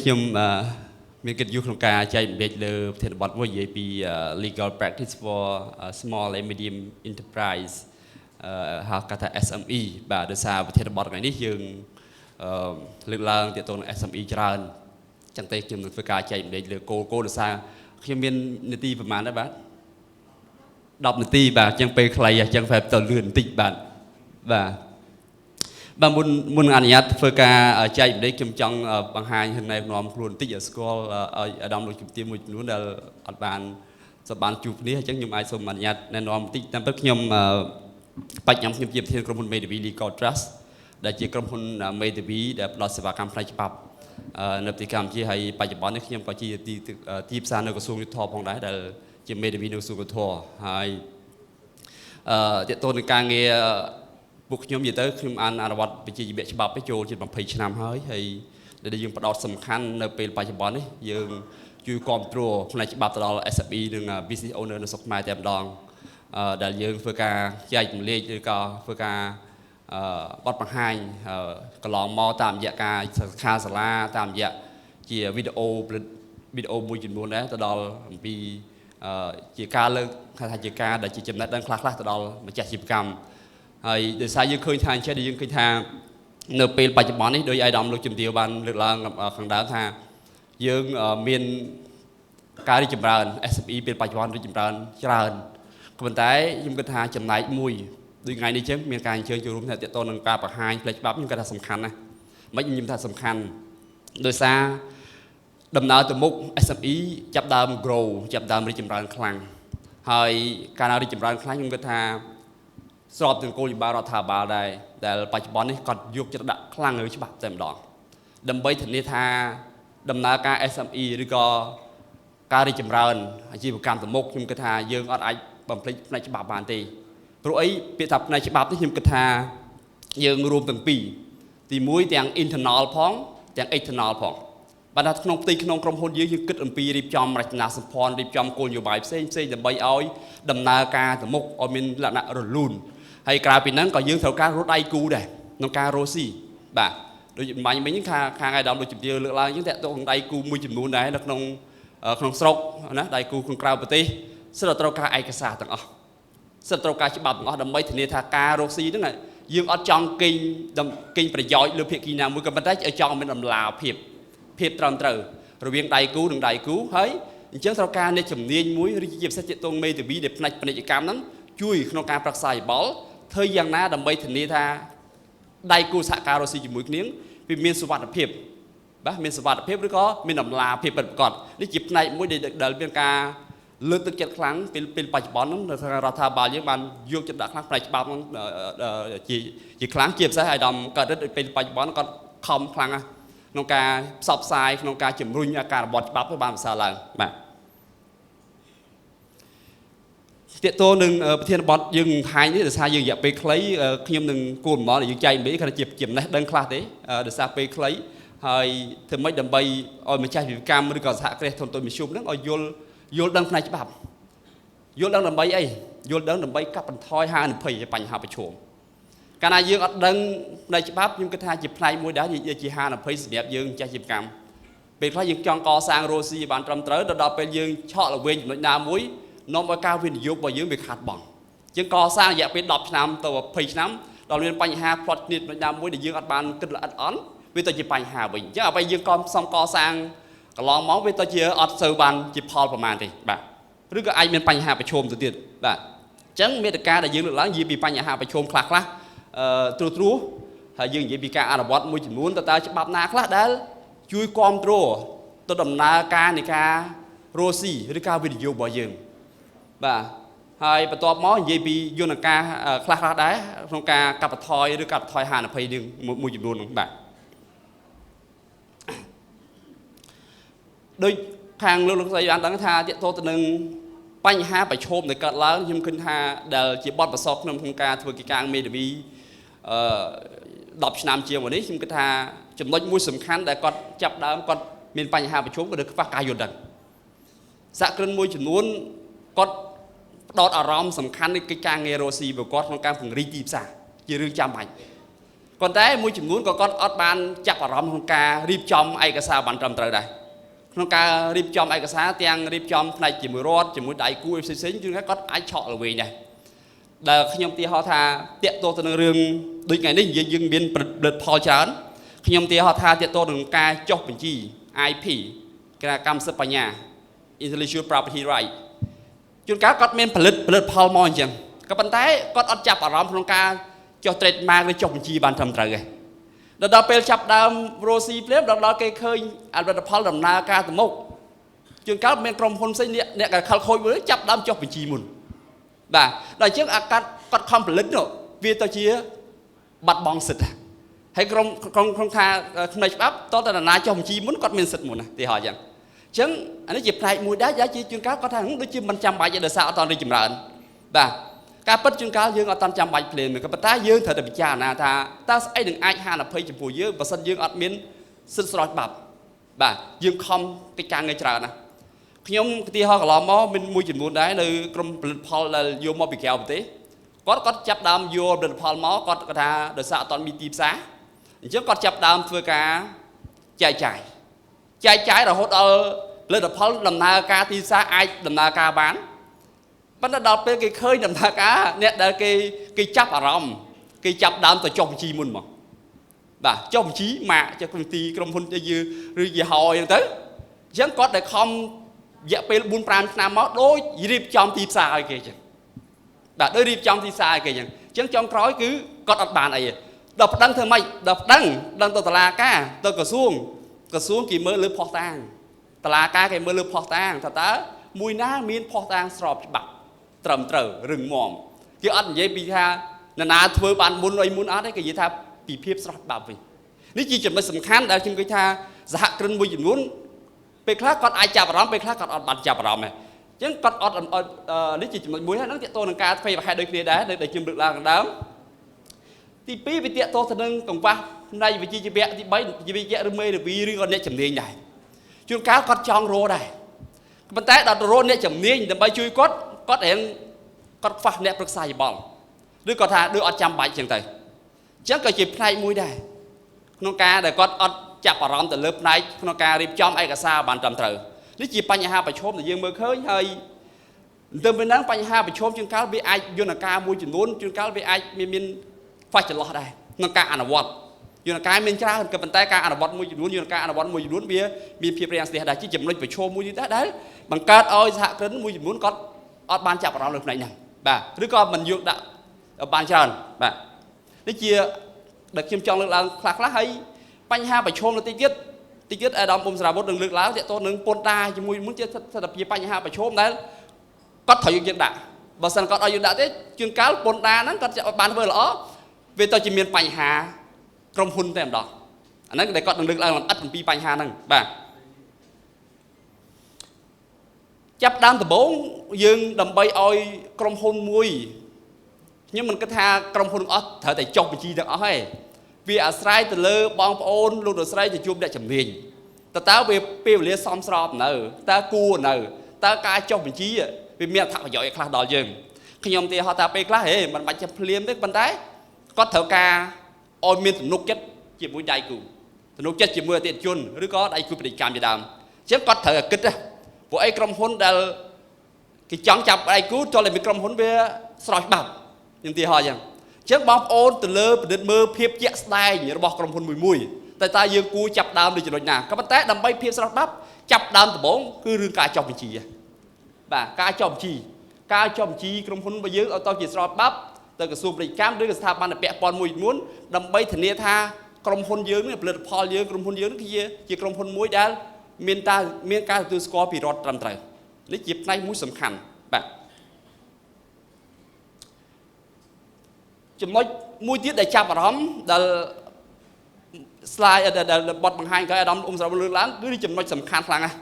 ខ្ញុំមានកិត្តិយសក្នុងការចែករំលែកលើប្រធានបទមួយនិយាយពី legal practice for small and medium enterprise ហៅកាត់ថា SME បាទដោយសារប្រធានបទថ្ងៃនេះយើងលើកឡើងទាក់ទងនឹង SME ច្រើនចឹងទេខ្ញុំនឹងធ្វើការចែករំលែកលើគោលគោលដោយសារខ្ញុំមាននាទីប្រហែលដែរបាទ10នាទីបាទអញ្ចឹងពេលខ្លីអញ្ចឹងហ្វេបទៅលឿនបន្តិចបាទបាទបាទមុនមុននឹងអនុញ្ញាតធ្វើការចែករំលែកខ្ញុំចង់បង្ហាញណែនាំខ្លួនបន្តិចឲ្យស្គាល់ឲ្យអាដាមលោកជំទាវមួយចំនួនដែលអត់បានសបានជួបគ្នាអញ្ចឹងខ្ញុំអាចសូមអនុញ្ញាតណែនាំបន្តិចតាមពិតខ្ញុំបច្ចុប្បន្នខ្ញុំជាប្រធានក្រុមហ៊ុន Medavie Legal Trust ដែលជាក្រុមហ៊ុនមេធាវីដែលផ្ដល់សេវាកម្មផ្នែកច្បាប់នៅប្រទេសកម្ពុជាហើយបច្ចុប្បន្ននេះខ្ញុំក៏ជាទីទីផ្សារនៅក្រសួងយុទ្ធភ័ពផងដែរដែលជាមេធាវីនៅក្រសួងយុទ្ធភ័ពហើយទាក់ទងនឹងការងារពួកខ្ញុំនិយាយទៅខ្ញុំអានអនុវត្តវិជ្ជាជីវៈច្បាប់ទៅចូលជិត20ឆ្នាំហើយហើយដែលយើងផ្ដោតសំខាន់នៅពេលបច្ចុប្បន្ននេះយើងជួយគ្រប់គ្រងផ្នែកច្បាប់ទៅដល់ SME និង business owner នៅស្រុកខ្មែរតែម្ដងដែលយើងធ្វើការចែករំលែកឬក៏ធ្វើការបទបង្ហាញកន្លងមកតាមរយៈការសិក្ខាសាលាតាមរយៈជាវីដេអូផលិតវីដេអូមួយចំនួនដែរទៅដល់អំពីជាការលើកថាជាការដែលជាចំណេះដឹងខ្លះៗទៅដល់ម្ចាស់អាជីវកម្មហើយដោយសារយើងឃើញថាអញ្ចឹងដែលយើងឃើញថានៅពេលបច្ចុប្បន្ននេះដោយអាយដាមលោកជំទាវបានលើកឡើងខាងដើមថាយើងមានការរីកចម្រើន SME ពេលបច្ចុប្បន្នរីកចម្រើនច្រើនក៏ប៉ុន្តែខ្ញុំគិតថាចំណែកមួយដូចថ្ងៃនេះចឹងមានការអញ្ជើញចូលរួមថាទាក់ទងនឹងការបង្ហាញផ្លេចច្បាប់ខ្ញុំគិតថាសំខាន់ណាស់មិនខ្ញុំថាសំខាន់ដោយសារដំណើរទៅមុខ SME ចាប់ដើម grow ចាប់ដើមរីកចម្រើនខ្លាំងហើយកាលណារីកចម្រើនខ្លាំងខ្ញុំគិតថាស្របទាំងគោលនយោបាយរដ្ឋាភិបាលដែរដែលបច្ចុប្បន្ននេះគាត់យកចិត្តដាក់ខ្លាំងលើច្បាប់តែម្ដងដើម្បីធានាថាដំណើរការ SME ឬក៏ការរីកចម្រើនអាជីវកម្មទៅមុខខ្ញុំគិតថាយើងអត់អាចបំភ្លេចផ្នែកច្បាប់បានទេព្រោះអីពាក្យថាផ្នែកច្បាប់នេះខ្ញុំគិតថាយើងរួមទាំងពីរទី1ទាំង internal ផងទាំង external ផងបាទថាក្នុងផ្ទៃក្នុងក្រុមហ៊ុនយើងយើងគិតអំពីរៀបចំរចនាសម្ព័ន្ធរៀបចំគោលនយោបាយផ្សេងផ្សេងដើម្បីឲ្យដំណើរការទៅមុខឲ្យមានលក្ខណៈរលូនហើយក្រៅពីហ្នឹងក៏យើងត្រូវការរត់ដៃគូដែរក្នុងការរកស៊ីបាទដូចបាញ់មិញខាងខាងឯកឧត្តមលោកជំទាវលើកឡើងអញ្ចឹងតើតងដៃគូមួយចំនួនដែរនៅក្នុងក្នុងស្រុកណាដៃគូក្នុងក្រៅប្រទេសសិតតែត្រូវការឯកសារទាំងអស់សិតត្រូវការច្បាប់ទាំងអស់ដើម្បីធានាថាការរកស៊ីហ្នឹងយើងអត់ចង់កេងកេងប្រយោជន៍លើភាគីណាមួយក៏ប៉ុន្តែចង់មានតម្លាភាពភាពត្រឹមត្រូវរវាងដៃគូនិងដៃគូហើយអញ្ចឹងត្រូវការអ្នកជំនាញមួយឬជាពិសេសទាក់ទងមេធាវីដែលផ្នែកពាណិជ្ជកម្មហ្នឹងជួយក្នុងការប្រឹក្សាយោបល់ធ្វើយ៉ាងណាដើម្បីធានាថាដៃគូសហការរកស៊ីជាមួយគ្នាវាមានសុវត្ថិភាពបាទមានសុវត្ថិភាពឬក៏មានតម្លាភាពពិតប្រាកដនេះជាផ្នែកមួយដែលមានការលើកទឹកចិត្តខ្លាំងពេលពេលបច្ចុប្បន្នហ្នឹងនៅខាងរដ្ឋាភិបាលយើងបានយកចិត្តដាក់ខ្លាំងផ្នែកច្បាប់ហ្នឹងជាជាខ្លាំងជាពិសេសឲ្យដល់កើតរិទ្ធពេលបច្ចុប្បន្នគាត់ខំខ្លាំងណាស់ក្នុងការផ្សព្វផ្សាយក្នុងការជំរុញការរបត់ច្បាប់ឲ្យបានប្រសើរឡើងបាទទាក់ទងនឹងប្រធានបទយើងបង្ហាញនេះដោយសារយើងរយៈពេលខ្លីខ្ញុំនឹងគោលបំណងដែលយើងចែករំលែកគ្រាន់តែជាចំណេះដឹងខ្លះទេដោយសារពេលខ្លីហើយធ្វើម៉េចដើម្បីឲ្យម្ចាស់អាជីវកម្មឬក៏សហគ្រាសធុនតូចមធ្យមហ្នឹងឲ្យយល់យល់ដឹងផ្នែកច្បាប់យល់ដឹងដើម្បីអីយល់ដឹងដើម្បីកាត់បន្ថយហានិភ័យបញ្ហាប្រឈមកាលណាយើងអត់ដឹងផ្នែកច្បាប់ខ្ញុំគិតថាជាផ្នែកមួយដែរជាហានិភ័យសម្រាប់យើងម្ចាស់អាជីវកម្មពេលខ្លះយើងចង់កសាងរស់ស៊ីឲ្យបានត្រឹមត្រូវដល់ពេលយើងឆក់ល្វែងចំណុចណាមួយនាំឲ្យការវិនិយោគរបស់យើងវាខាតបង់ជាងកសាងរយៈពេល10ឆ្នាំទៅ20ឆ្នាំដល់មានបញ្ហាផ្លាត់គ្នាចំណុចណាមួយដែលយើងអត់បានគិតល្អិតអន់វាទៅជាបញ្ហាវិញអញ្ចឹងអ្វីយើងក៏សំកសាងកន្លងមកវាទៅជាអត់សូវបានជាផលប្រមាណទេបាទឬក៏អាចមានបញ្ហាប្រឈមទៅទៀតបាទអញ្ចឹងមេត្តាដែលយើងលើកឡើងនិយាយពីបញ្ហាប្រឈមខ្លះខ្លះអឺត្រួសត្រាសហើយយើងនិយាយពីការអនុវត្តមួយចំនួនតើតើច្បាប់ណាខ្លះដែលជួយគ្រប់គ្រងទៅដំណើរការនៃការរស់ស៊ីឬការវិនិយោគរបស់យើងបាទហើយបន្ទាប់មកនិយាយពីយន្តការខ្លះខ្លះដែរក្នុងការកាត់បន្ថយឬកាត់បន្ថយហានិភ័យនឹងមួយចំនួននោះបាទដូចខាងលោកលោកស្រីបានដឹងថាទាក់ទងទៅនឹងបញ្ហាប្រឈមដែលកើតឡើងខ្ញុំឃើញថាដែលជាបទពិសោធន៍ក្នុងការធ្វើកិច្ចការមេធាវីអឺ10ឆ្នាំជាងមកនេះខ្ញុំគិតថាចំណុចមួយសំខាន់ដែលគាត់ចាប់ដើមគាត់មានបញ្ហាប្រឈមក៏គឺខ្វះការយល់ដឹងសហគ្រិនមួយចំនួនគាត់ផ្ដោតអារម្មណ៍សំខាន់នៃកិច្ចការងាររកស៊ីរបស់គាត់ក្នុងការពង្រីកទីផ្សារជារឿងចាំបាច់ ប៉ុន្តែមួយចំនួនក៏គាត់អត់បានចាប់អារម្មណ៍ក្នុងការរៀបចំឯកសារបានត្រឹមត្រូវដែរក្នុងការរៀបចំឯកសារទាំងរៀបចំផ្នែកជាមួយរដ្ឋជាមួយដៃគូអីផ្សេងៗជួនកាលគាត់អាចឆក់ល្វែងដែរដែលខ្ញុំទីហោថាតាក់ទងទៅនឹងរឿងដូចថ្ងៃនេះនិយាយយើងមានផលិតផលច្រើនខ្ញុំទីហោថាតាក់ទងនឹងការចុះបញ្ជី IP គេថាកម្មសិទ្ធិបញ្ញា intellectual property right ជួនកាលគាត់មានផលិតផលមកអញ្ចឹងក៏ប៉ុន្តែគាត់អត់ចាប់អារម្មណ៍ក្នុងការចុះ trademark ឬចុះបញ្ជីបានត្រឹមត្រូវទេដល់ពេលចាប់ដើមរស់ស៊ីភ្លាមដល់គេឃើញផលិតផលដំណើរការទៅមុខជួនកាលមានក្រុមហ៊ុនផ្សេងអ្នកដែលខលខូចមួយចាប់ដើមចុះបញ្ជីមុនបាទដល់អញ្ចឹងអាកាត់គាត់ខំផលិតនោះវាទៅជាបាត់បង់សិទ្ធិហើយក្រុមក្នុងក្នុងថាផ្នែកច្បាប់តើតើណាចុះបញ្ជីមុនគាត់មានសិទ្ធិមុនណាទីហោអញ្ចឹងអញ្ចឹងអានេះជាផ្នែកមួយដែរជាជួនកាលគាត់ថាដូចជាមិនចាំបាច់ទេដោយសារអត់តរីចម្រើនបាទការពិតជួនកាលយើងអត់តាន់ចាំបាច់ភ្លាមក៏ប៉ុន្តែយើងត្រូវតែពិចារណាថាតើស្អីនឹងអាចហានិភ័យចំពោះយើងបើសិនយើងអត់មានសិទ្ធិស្រោចច្បាប់បាទយើងខំកិច្ចការងារច្រើនណាស់ខ្ញុំឧទាហរណ៍កន្លងមកមានមួយចំនួនដែរនៅក្រុមផលិតផលដែលយកមកពីក្រៅប្រទេសគាត់ចាប់ដើមយកផលិតផលមកគាត់គាត់ថាដោយសារអត់ទាន់មានទីផ្សារអញ្ចឹងគាត់ចាប់ដើមធ្វើការចែកចាយចែកចាយរហូតដល់ផលិតផលដំណើរការទីផ្សារអាចដំណើរការបានប៉ុន្តែដល់ពេលគេឃើញដំណើរការអ្នកដែលគេចាប់អារម្មណ៍គេចាប់ដើមទៅចុះបញ្ជីមុនមកបាទចុះបញ្ជីម៉ាកចុះបញ្ជីក្រុមហ៊ុនយឺឬយីហោអីហ្នឹងទៅអញ្ចឹងគាត់ដែលខំរយៈពេល4 5ឆ្នាំមកដូចរៀបចំទីផ្សារឲ្យគេអញ្ចឹងបាទដូចរៀបចំទីផ្សារឲ្យគេអញ្ចឹងអញ្ចឹងចុងក្រោយគឺគាត់អត់បានអីទេដល់ប្តឹងធ្វើម៉េចដល់ប្តឹងដឹងទៅតុលាការទៅក្រសួងក្រសួងគេមើលលើភស្តុតាងតុលាការគេមើលលើភស្តុតាងថាតើមួយណាមានភស្តុតាងស្របច្បាប់ត្រឹមត្រូវរឹងមាំគេអត់និយាយពីថានរណាធ្វើបានមុនអីមុនអត់ទេគេនិយាយថាពីភាពស្រស់ច្បាប់វិញនេះជាចំណុចសំខាន់ដែលខ្ញុំគិតថាសហគ្រិនមួយចំនួនពេលខ្លះគាត់អាចចាប់អារម្មណ៍ពេលខ្លះគាត់អត់បានចាប់អារម្មណ៍ទេអញ្ចឹងគាត់អត់នេះជាចំណុចមួយហ្នឹងទាក់ទងនឹងការធ្វើប្រហែលដូចគ្នាដែរដែលខ្ញុំលើកឡើងខាងដើមទី2វាទាក់ទងទៅនឹងកង្វះផ្នែកវិជ្ជាជីវៈទី3វិជ្ជាជីវៈឬមេធាវីឬក៏អ្នកជំនាញដែរជួនកាលគាត់ចង់រកដែរប៉ុន្តែដល់រកអ្នកជំនាញដើម្បីជួយគាត់គាត់រៀងគាត់ខ្វះអ្នកប្រឹក្សាយោបល់ឬក៏ថាដូចអត់ចាំបាច់ចឹងទៅអញ្ចឹងក៏ជាផ្នែកមួយដែរក្នុងការដែលគាត់អត់ចាប់អារម្មណ៍ទៅលើផ្នែកក្នុងការរៀបចំឯកសារបានត្រឹមត្រូវនេះជាបញ្ហាប្រឈមដែលយើងមើលឃើញហើយទៅពេលហ្នឹងបញ្ហាប្រឈមជួនកាលវាអាចយន្តការមួយចំនួនជួនកាលវាអាចមានខ្វះចន្លោះដែរក្នុងការអនុវត្តយន្តការមានច្រើនក៏ប៉ុន្តែការអនុវត្តមួយចំនួនយន្តការអនុវត្តមួយចំនួនវាមានភាពរាំងស្ទះដែរជាចំណុចប្រឈមមួយទៀតដែរដែលបង្កើតឲ្យសហគ្រិនមួយចំនួនគាត់អត់បានចាប់អារម្មណ៍លើផ្នែកហ្នឹងបាទឬក៏មិនយកដាក់បានច្រើនបាទនេះជាដែលខ្ញុំចង់លើកឡើងខ្លះខ្លះហើយបញ្ហាប្រឈមនៅតិចទៀតតិចទៀតអាដាមអ៊ុំសារាវុធនឹងលើកឡើងទាក់ទងនឹងពន្ធដារជាមួយមុនជាស្ថិរភាពបញ្ហាប្រឈមដែលគាត់ត្រូវយើងដាក់បើសិនគាត់ឲ្យយើងដាក់ទេជួនកាលពន្ធដារហ្នឹងគាត់បានធ្វើល្អវាទៅជាមានបញ្ហាក្រុមហ៊ុនតែម្ដងអាហ្នឹងដែលគាត់នឹងលើកឡើងលម្អិតអំពីបញ្ហាហ្នឹងបាទចាប់ដើមដំបូងយើងដើម្បីឲ្យក្រុមហ៊ុនមួយខ្ញុំមិនគិតថាក្រុមហ៊ុនទាំងអស់ត្រូវតែចុះបញ្ជីទាំងអស់ទេវាអាស្រ័យទៅលើបងប្អូនលោកលោកស្រីទៅជួបអ្នកជំនាញតើវាពេលវេលាសមស្របនៅតើគួរនៅតើការចុះបញ្ជីវាមានអត្ថប្រយោជន៍ខ្លះដល់យើងខ្ញុំទីហោះថាពេលខ្លះហេមិនបាច់ចាំភ្លាមទេប៉ុន្តែគាត់ត្រូវការឲ្យមានទំនុកចិត្តជាមួយដៃគូទំនុកចិត្តជាមួយអតិថិជនឬក៏ដៃគូពាណិជ្ជកម្មជាដើមអញ្ចឹងគាត់ត្រូវតែគិតណាព្រោះអីក្រុមហ៊ុនដែលគេចង់ចាប់ដៃគូទោះតែមានក្រុមហ៊ុនវាស្រោចច្បាប់ខ្ញុំទីហោះអញ្ចឹងអញ្ចឹងបងប្អូនទៅលើពិនិត្យមើលភាពជាក់ស្ដែងរបស់ក្រុមហ៊ុនមួយមួយតែតើយើងគួរចាប់ដើមនៅចំណុចណាក៏ប៉ុន្តែដើម្បីភាពស្រោចច្បាប់ចាប់ដើមដំបូងគឺរឿងការចុះបញ្ជីបាទការចុះបញ្ជីការចុះបញ្ជីក្រុមហ៊ុនរបស់យើងឲ្យទៅជាស្រោចច្បាប់ទៅក្រសួងពាណិជ្ជកម្មឬក៏ស្ថាប័នពាក់ព័ន្ធមួយចំនួនដើម្បីធានាថាក្រុមហ៊ុនយើងនេះផលិតផលយើងក្រុមហ៊ុនយើងនេះគឺជាក្រុមហ៊ុនមួយដែលមានមានការទទួលស្គាល់ពីរដ្ឋត្រឹមត្រូវនេះជាផ្នែកមួយសំខាន់បាទចំណុចមួយទៀតដែលចាប់អារម្មណ៍ដែល slide ដែលបទបង្ហាញក្រោយអាដាមអ៊ុំស្រវលើកឡើងគឺចំណុចសំខាន់ខ្លាំងណាស់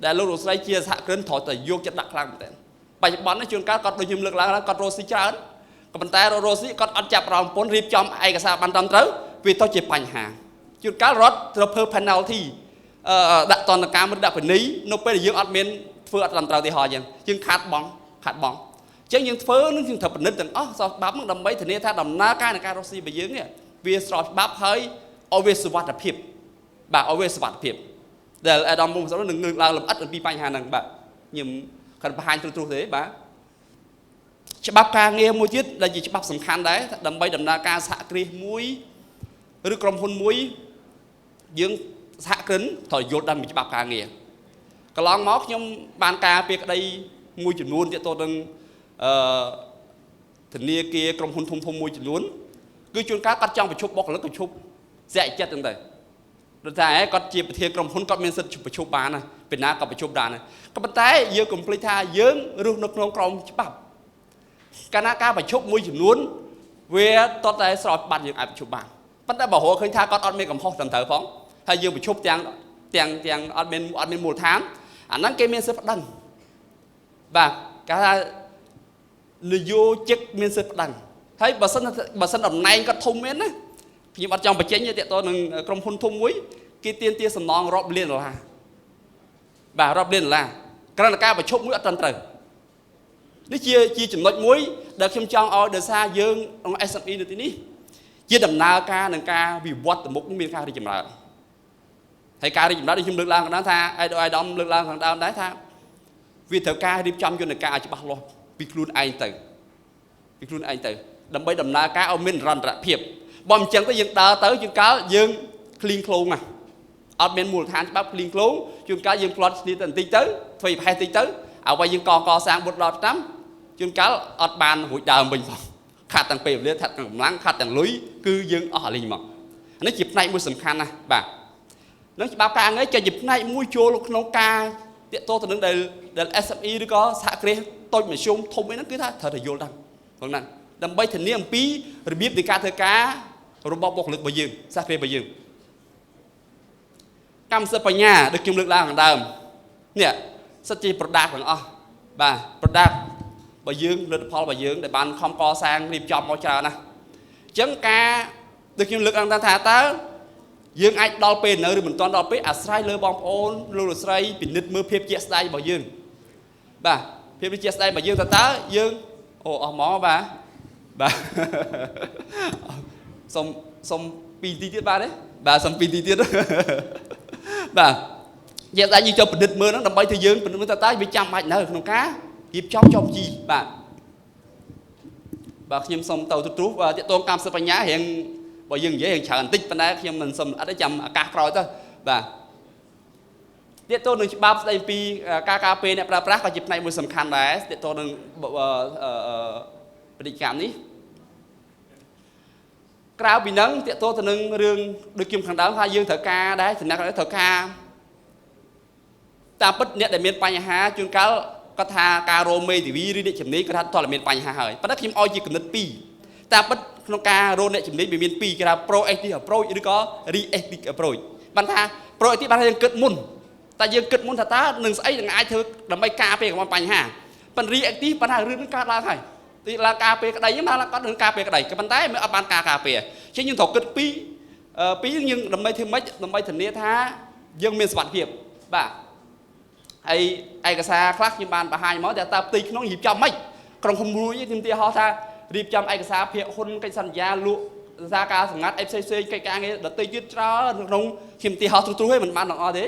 ដែលលោកលោកស្រីជាសហគ្រិនត្រូវតែយកចិត្តដាក់ខ្លាំងមែនទែនបច្ចុប្បន្ននេះជួនកាលគាត់ដូចខ្ញុំលើកឡើងគាត់រកស៊ីច្រើនក៏ប៉ុន្តែរកស៊ីគាត់អត់ចាប់អារម្មណ៍ពន្ធរៀបចំឯកសារបានត្រឹមត្រូវវាទៅជាបញ្ហាជួនកាលរដ្ឋត្រូវធ្វើ penalty ដាក់ទណ្ឌកម្មឬដាក់ពិន័យនៅពេលដែលយើងអត់មានធ្វើអត់ត្រឹមត្រូវទីហោអញ្ចឹងយើងខាតបង់ខាតបង់អញ្ចឹងយើងធ្វើនឹងយើងត្រូវពិនិត្យទាំងអស់សោះច្បាប់នឹងដើម្បីធានាថាដំណើរការនៃការរកស៊ីរបស់យើងនេះ វាស្របច្បាប់ហើយឲ្យវាសុវត្ថិភាពបាទឲ្យវាសុវត្ថិភាពដែលអាដាមមុំនឹងលើកឡើងលម្អិតអំពីបញ្ហាហ្នឹងបាទខ្ញុំគាត់បង្ហាញត្រួសត្រាសទេបាទច្បាប់ការងារមួយទៀតដែលជាច្បាប់សំខាន់ដែរដើម្បីដំណើរការសហគ្រាសមួយឬក្រុមហ៊ុនមួយយើងសហគ្រិនត្រូវយល់ដឹងពីច្បាប់ការងារកន្លងមកខ្ញុំបានការពារក្តីមួយចំនួនទាក់ទងនឹងអឺធនាគារក្រុមហ៊ុនធំធំមួយចំនួនគឺជួនកាលគាត់ចង់ប្រជុំបុគ្គលិកប្រជុំស្រាក់ចិត្តហ្នឹងទៅដូចថាគាត់ជាប្រធានក្រុមហ៊ុនគាត់មានសិទ្ធិប្រជុំបានណាពេលណាក៏ប្រជុំបានដែរក៏ប៉ុន្តែយើងកុំភ្លេចថាយើងរស់នៅក្នុងក្រមច្បាប់កាលណាការប្រជុំមួយចំនួនវាតតតែស្របច្បាប់យើងអាចប្រជុំបានប៉ុន្តែបើរកឃើញថាគាត់អត់មានកំហុសត្រឹមត្រូវផងហើយយើងប្រជុំទាំងទាំងទាំងអត់មានអត់មានមូលដ្ឋានអាហ្នឹងគេមានសិទ្ធិប្តឹងបាទគេថានយោជិកមានសិទ្ធិប្តឹងហើយបើសិនតំណែងគាត់ធំមែនណាខ្ញុំអត់ចង់បញ្ចេញទេតទៅនឹងក្រុមហ៊ុនធំមួយគេទាមទារសំណងរាប់លានដុល្លារបាទរាប់លានដុល្លារគ្រាន់តែការប្រជុំមួយអត់ត្រឹមត្រូវនេះជាចំណុចមួយដែលខ្ញុំចង់ឲ្យដោយសារយើងក្នុង SME នៅទីនេះជាដំណើរការនឹងការវិវត្តទៅមុខមានការរីកចម្រើនហើយការរីកចម្រើននេះខ្ញុំលើកឡើងខាងដើមថាអៃដាមលើកឡើងខាងដើមដែរថាវាត្រូវការរៀបចំយន្តការឲ្យច្បាស់លាស់ពីខ្លួនឯងទៅពីខ្លួនឯងទៅដើម្បីដំណើរការឲ្យមាននិរន្តរភាពបើមិនចឹងទៅយើងដើរទៅជួនកាលយើងឃ្លីងឃ្លោងណាអត់មានមូលដ្ឋានច្បាប់ឃ្លីងឃ្លោងជួនកាលយើងផ្្លាត់គ្នាទៅបន្តិចទៅធ្វើប្រហែសតិចទៅអ្វីយើងកកសាងបុតដល់ឆ្នាំជួនកាលអត់បានរួចដើមវិញផងខាត់ទាំងពេលវេលាខាត់ទាំងកម្លាំងខាត់ទាំងលុយគឺយើងអស់អាលីងមកនេះជាផ្នែកមួយសំខាន់ណាស់បាទនឹងច្បាប់ការងារចេះជាផ្នែកមួយចូលក្នុងការតាកតទៅនឹងដែល SME ឬក៏សហគ្រាសតូចមធ្យមធំអីហ្នឹងគឺថាត្រូវតែយល់ដឹងផងហ្នឹងដើម្បីធានាអំពីរបៀបនៃការធ្វើការរបស់បុគ្គលិករបស់យើងសហគ្រាសរបស់យើងកម្មសិទ្ធិបញ្ញាដូចខ្ញុំលើកឡើងខាងដើមនេះសិទ្ធិជា product ទាំងអស់បាទ product បើយើងផលិតផលរបស់យើងដែលបានខំកសាងរៀបចំមកច្រើនណាស់អញ្ចឹងការដូចខ្ញុំលើកឡើងថាតើយើងអាចដល់ពេលនៅឬមិនទាន់ដល់ពេលអាស្រ័យលើបងប្អូនលោកលោកស្រីពិនិត្យមើលភាពជាក់ស្ដែងរបស់យើងបាទភាពជាក់ស្ដែងរបស់យើងតើយើងអូអស់ហ្មងបាទបាទសុំសុំ2នាទីទៀតបាទទេបាទសុំ2នាទីទៀតបាទជាក់ស្ដែងយើងចូលពិនិត្យមើលហ្នឹងដើម្បីធ្វើយើងពិនិត្យមើលតើវាចាំបាច់នៅក្នុងការរៀបចំចុះបញ្ជីបាទបាទខ្ញុំសូមទៅទ្រុសបាទទាក់ទងកម្មសិទ្ធិបញ្ញារៀងបើយើងនិយាយរៀងច្រើនបន្តិចប៉ុន្តែខ្ញុំមិនសុំអត់ទេចាំឱកាសក្រោយទៅបាទទាក់ទងនឹងច្បាប់ស្ដីពីការការពារអ្នកប្រើប្រាស់ក៏ជាផ្នែកមួយសំខាន់ដែរទាក់ទងនឹងពាណិជ្ជកម្មនេះក្រៅពីហ្នឹងទាក់ទងទៅនឹងរឿងដូចខ្ញុំខាងដើមថាយើងត្រូវការដែរសំណាក់ត្រូវការតាមពិតអ្នកដែលមានបញ្ហាជួនកាលគាត់ថាការរោមេធាវីឬអ្នកជំនាញគាត់ថាតើមានបញ្ហាហើយប៉ុន្តែខ្ញុំឲ្យជាគំនិតពីរតាមពិតក្នុងការរកអ្នកជំនាញវាមានពីរគេថា proactive approach ឬក៏ reactive approach បានថា proactive បានថាយើងគិតមុនតែយើងគិតមុនថាតើនឹងស្អីនឹងអាចធ្វើដើម្បីការពារកុំឲ្យបញ្ហាប៉ុន្តែ reactive បានថារឿងនឹងកើតឡើងហើយទីឡើងការពារក្តីហ្នឹងឡើងគាត់នឹងការពារក្តីក៏ប៉ុន្តែមិនអត់បានការការពារអញ្ចឹងយើងត្រូវគិតពីរពីរយើងដើម្បីធ្វើម៉េចដើម្បីធានាថាយើងមានសុវត្ថិភាពបាទហើយឯកសារខ្លះខ្ញុំបានបង្ហាញមកតែតើផ្ទៃក្នុងរៀបចំម៉េចក្រុមហ៊ុនមួយខ្ញុំទីហោថារៀបចំឯកសារភាគហ៊ុនកិច្ចសន្យាលក់សារការសម្ងាត់អីផ្សេងផ្សេងកិច្ចការងារដទៃទៀតច្រើនក្នុងខ្ញុំទីហោទ្រុសទ្រុសឯងមិនបានទាំងអស់ទេ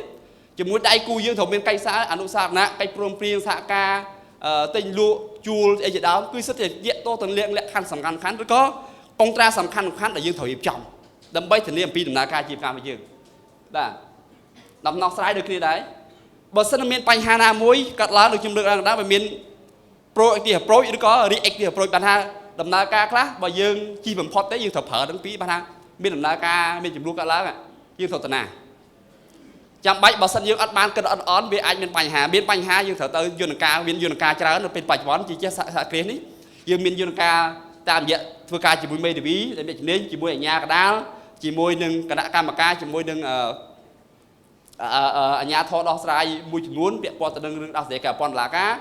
ជាមួយដៃគូយើងត្រូវមានកិច្ចសារអនុសារណៈកិច្ចព្រមព្រៀងសហការទិញលក់ជួលអីជាដើមគឺសិតតែយៈតទៅលក្ខខណ្ឌសំខាន់ខាន់ឬក៏កុងត្រាសំខាន់សំខាន់ដែលយើងត្រូវរៀបចំដើម្បីធានាអំពីដំណើរការអាជីវកម្មរបស់យើងបាទដំណោះស្រាយដូចគ្នាដែរបើសិនមានបញ្ហាណាមួយកាត់ឡើងដូចខ្ញុំលើកឡើងដែរវាមាន proactive approach ឬក៏ reactive approach បានថាដំណើរការខ្លះបើយើងជិះបំផុតទេយើងត្រូវប្រើទាំងពីរបានថាមានដំណើរការមានចំនួនកើតឡើងយើងត្រូវតាណាចាំបាច់បើសិនយើងអត់បានគិតអត់អន់វាអាចមានបញ្ហាមានបញ្ហាយើងត្រូវទៅយន្តការមានយន្តការច្រើននៅពេលបច្ចុប្បន្នជាចេះសហគ្រាសនេះយើងមានយន្តការតាមរយៈធ្វើការជាមួយមេធាវីដែលមានជំនាញជាមួយអាជ្ញាកណ្ដាលជាមួយនឹងគណៈកម្មការជាមួយនឹងអាជ្ញាធរដោះស្រាយមួយចំនួនពាក់ព័ន្ធទៅនឹងរឿងដោះស្រាយការពាន្ធតុលាការ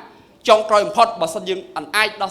ចុងក្រោយបំផុតបើសិនយើងអត់អាចដោះស្រាយ